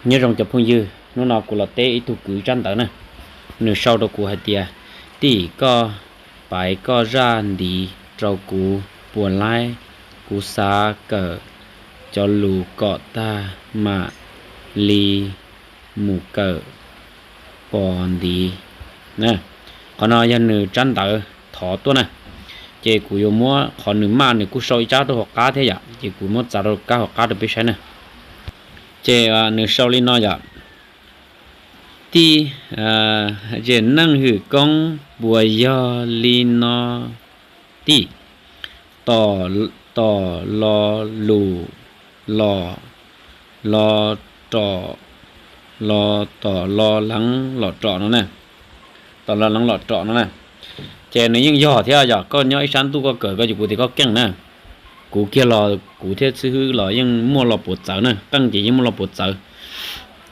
Nyob zoo cov phooj ywg, hnub no kuv los teb ib tug kwv tsab ntawv na. Nws sau rau kuv hais tias, tij, koj paiv koj zaj ntiv rau kuv puas laib, kuv xav kawm cov lus kom tag mam li mus kawm pos ntiv. Qhov no yog nws tsab ntawv thov tuaj na, ces kuv yuav muab qhov nws maj, nws kuj sau ib tsab rau hauv qab thiab yom, ces kuv muab txav rau kab hauv qab rau peb saib na. Ces nws sau li no yom, tij, zes neej hwm koob puas yog li no, tij, tom lo lus los, los rom, los tom lo leev los rom no na, tom lo leev los rom no na. Ces nws yeej yog thiab yom, koj nyob ib sab ntuj koj kawm koj ces kuv tias koj keej na. Kuv kiag los kuv thiab xib hwb los yeej muaj lo puav txawv na, qeej ces yeej muaj lo puav txawv,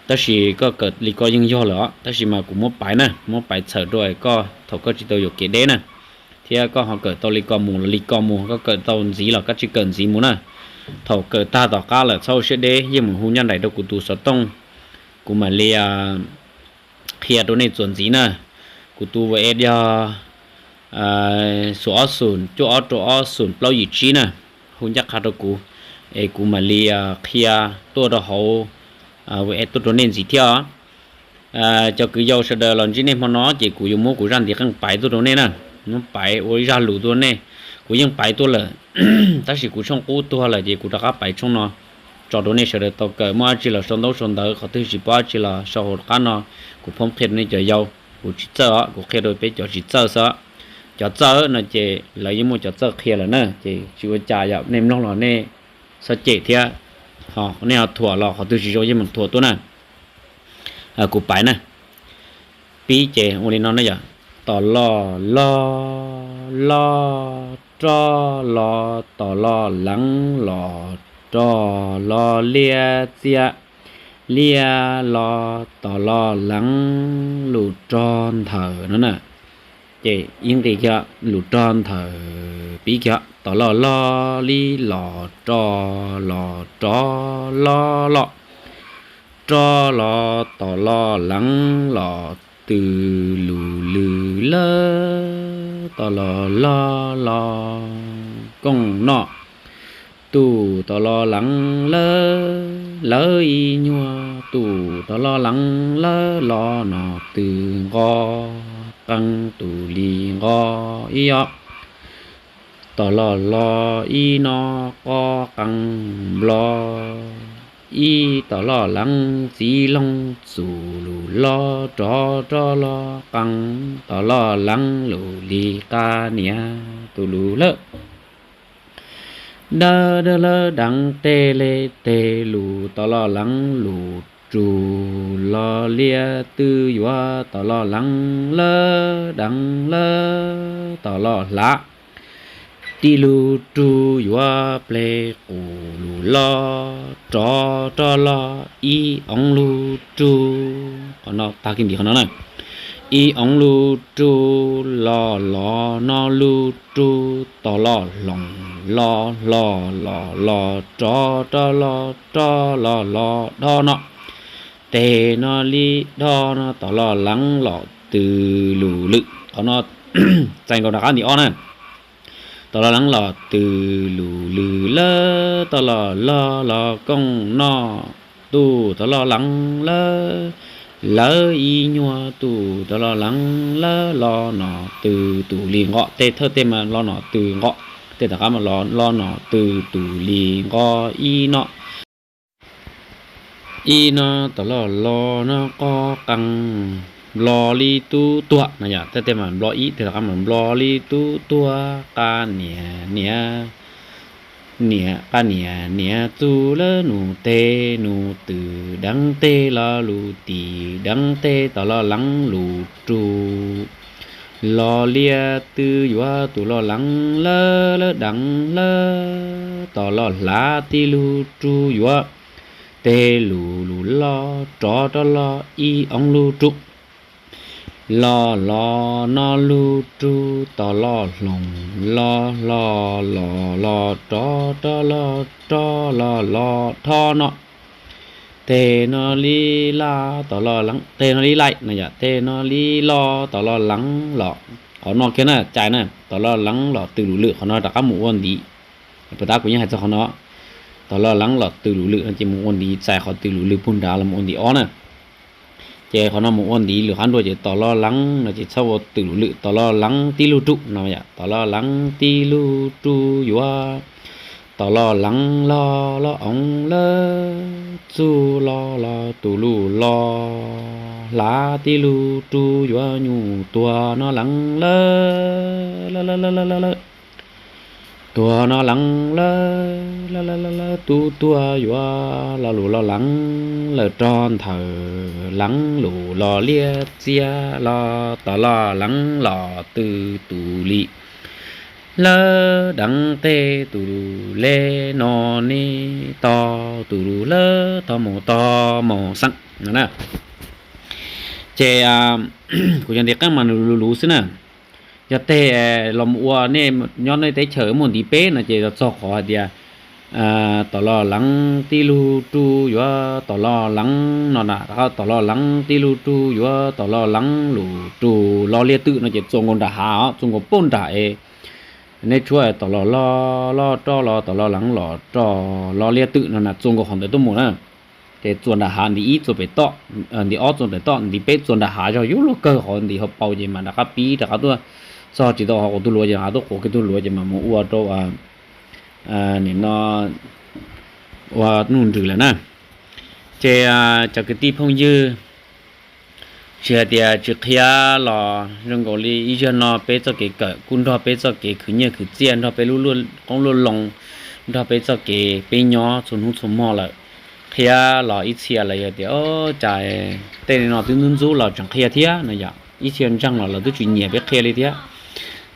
tab sis koj kawm li ko yeej yog lawm os, tab sis mas kuv muab paiv na, muab paiv txhawm rau koj thaum koj tsis tau yuam kev deb na, thiab koj ho kawm tau li ko mus los li ko mus, koj kawm tau ntxiv los koj tsis kawm ntxiv mus na. Thaum kawm tag tom qab lawm txhob ua siab deb, yeej mus hu ncaj nraim rau kuv tus xov tooj, kuv mam li qhia rau nej txuas ntxiv na. Kuv tus WhatsApp yog xoom ob xoom cuaj ob rau ob xoom plaub yim tsib na, hu ncaj qha rau kuv, es kuv mam li qhia tuaj rau hauv WhatsApp tuaj rau nej ntxiv thiab os. Cov kwv yau sawv daws los ntsib nej hmo no ces kuv yuav muab kuv zaj ntiv qeej paiv tuaj rau nej na, muab paiv ua ib zaj lus tuaj nej. Kuv yeej paiv tuaj lawm, tab sis kuv tshooj qub tuag lawm ces kuv rov qab paiv tshooj no tso rau nej sawv daws tau kawm. Muaj dab tsi los sau ntaub sau ntawv, qhov twg tsis paub dab tsi los sau hauv qab no, kuv phob qhia rau nej cov yau. Kuv tsis txawj os, kuv qhia rau peb cov tsis txawj xwb. Cov txawj no ces lawv yeej muaj cov txawj qhia lawm na, ces tsis ua cas yom, nej mloog los nej txhob cem thiab. Ho nej ho thuam los qhov twg tsis zoo yeej meem thuam tuaj na. Kuv paiv na. Pib ces ua li no na yom, tom lo, lo, lo, roj lo, tom lo leev los roj lo liab txiab, liab lo, tom lo leev lus rog nthawm no na. Ces ib nqis kiag lus rog nthawm pib kiag, tom lo lo li los roj los rov lo loj, roj lo, tom lo leev los tws lus lws lawb, tom lo lo lo kooj noj, tus tom lo leev lawb, lawv ib nyuag tus tom lo leev lawb, lo no tws nqo qee tus li nqo ib os. Tom lo lo ib no qo qee nplo, ib tom lo leev txiv loog txus lus lo rov roj lo qee, tom lo leev lus li qa niam tus lus lawb. Dawb dawb lawb deev teg le teg lus tom lo leev lus rug lo liab twb yuav tom lo leev lawb deev lawb tom lo hlav. Tij lug rug yuav pleg qus lug loj rov roj loj ib oov lug rug. Qhov no tag kis ntsis qhov no na. Ib oov lug rug los los no lug rug tom loj hloov los hlo los los rov roj loj roj los los dho no. Teg no li dho no tom loj leev los tws lug lwm. Qhov no txais nkaus rov qab nti ob na. Tom loj leev los tws lug lwm lawb tom loj loj los kooj noj. Tus tom loj leev lawb, lawv ib nyuag tus tom loj leev lawb los nom tws tus li nqo. Tej thawj tej mas los nom tws nqo, tej tom qab mas los los nom tws tus li nqo ib no. Ib no tom loj los no qo qee nplo li tub tuag no yom, tej tej mas nplo ib, tej tom qab mas nplo li tub tuag qa niam niam, niam qa niam niam txug lawb nus teg nus tws deev teg los lug tim deev teg tom loj leev lug rug. Los liab twb yuav tus loj leev lawb lawb deev lawb tom loj hlav tij lug rug yuav teg lug lug loj rov roj loj ib oov lug rug. Los los no lug rug tom loj hloov los hlo los los rov roj loj roj los los dho no. Teg no li laj tom los leev, teg no li laim no yom, teg no li loj tom los leev los, qhov no kiag na cais na, tom los leev los tws lus lwm, qhov no rov qab mus ua ntiv. Puas tab kuv yeej hais txog qhov no, tom los leev los tws lus lwm no ces mus ua ntiv, txais qhov tws lus lwm puag nrad los mus ua ntiv ob na. Ces qhov no mus ua ntiv lwm qab nrua ces tom los leev no ces txhob ua tws lus lwm, tom los leev tib lug ruj no yom, tom los leev tib lug ruj yuav, tom los leev los los oov lawm, txuj los los tus lus los hlav, tib lug ruj yuav nyuj tuag no leev lawm, tuag no leev lawm, tub tuag yuav lo lus los leev lawm, rog nthawm leev lus los liab txiab los, tom los leev los tws tus li lawm, deev teg tus lus le no ne, tog tus lus lawm, tog mus tog mus xeem no na. Ces kuv cov ntiv qeej mas nws luv luv xwb na. Yog teg los mus ua nej nyob nej teb chaws muaj ntiv peb no ces los txog qhov hais tias tom los leev tib lug ruj yuav tom los leev no na, tom los leev tib lug ruj yuav tom los leev lus rus los liab twm no ces txuas nkaus nram hav os, txuas nkaus pem nram es nej tshuab tom los loj loj roj los tom los leev los roj los liab twm no na, txuas nkaus qhov ntawd tuaj mus na. Ces txuas nram hav ntiv ib txuas pem toj, ntiv ob txuas pem toj, ntiv peb txuas nram hav, yog yuav luag kawg qhov ntiv hauv paus ces mam rov qab pib rov qab tuaj txog tsis tau hauv kuv tug luav ces rov qab tuaj quav kiag tug luav ces mam mus ua rau nim no ua nuj nrws lawm na. Ces cov kwv tij phooj ywg, tsis hais tias tsis qhia los zoo nkaus li ib zaug no peb txoj kev kawm kuj nrog peb txoj kev khwv nyiaj khwv txiaj, nrog peb lub qoob lub loo, nrog peb txoj kev peb nyob txhua hnub txhua hmo lawm. Qhia los ib txhia lawv yog tias cas tej no twb ntxub ntxub los tseem qhia thiab no yom, ib txhia ntseeg los lawv twb tsis nyiam peb qhia li thiab.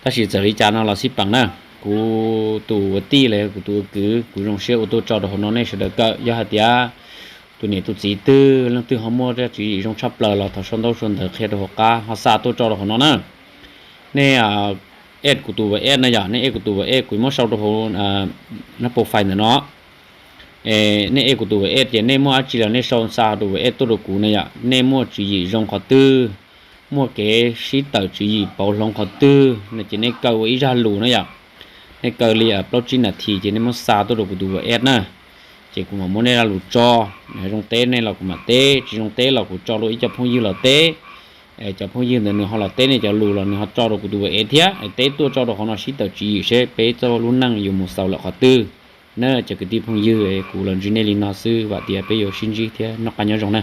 Tab sis txawm li cas no los xij peem na, kuv tus ua tij los yog kuv tus ua kwv, kuv zoo siab ua tuaj tso rau hauv no nej sawv daws kawm. Yog hais tias tus niam tus txiv twg leej twg ho muaj tswv yim zoo tshaj plaws los thov sau ntaub sau ntawv qhia rau hauv qab ho xa tuaj tso rau hauv no na. Nej add kuv tus WhatsApp na yom, nej add kuv tus WhatsApp, kuv muab sau rau hauv nab pau fais ntawm no. Nej add kuv tus WhatsApp ces nej muaj dab tsi los nej sau xa tus WhatsApp tuaj rau kuv na yom. Nej muaj tswv yim zoo qhov twg, muaj kev sib tawm tswv yim pauv hloov qhov twg no ces nej kaw ua ib zaj lus na yom. Nej kaw li plaub tsib nas this ces nej muab xa tuaj rau kuv tus WhatsApp na. Ces kuv mam muab nej zaj lus tso, zoo teb nej los kuv mam teb, tsis zoo teb los kuv tso rau ib co phooj ywg los teb. Cov phooj ywg ntawd nws ho los teb nej cov lus los nws ho tso rau kuv tus WhatsApp thiab, teb tuaj tso rau qhov no sib tawm tswv yim seb peb txoj lub neej yuav mus xaus lawm qhov twg. Na cov kwv tij phooj ywg, kuv los ntsib nej li no xwb, vam tias peb yuav sib ntsib thiab, noj qab nyob zoo na.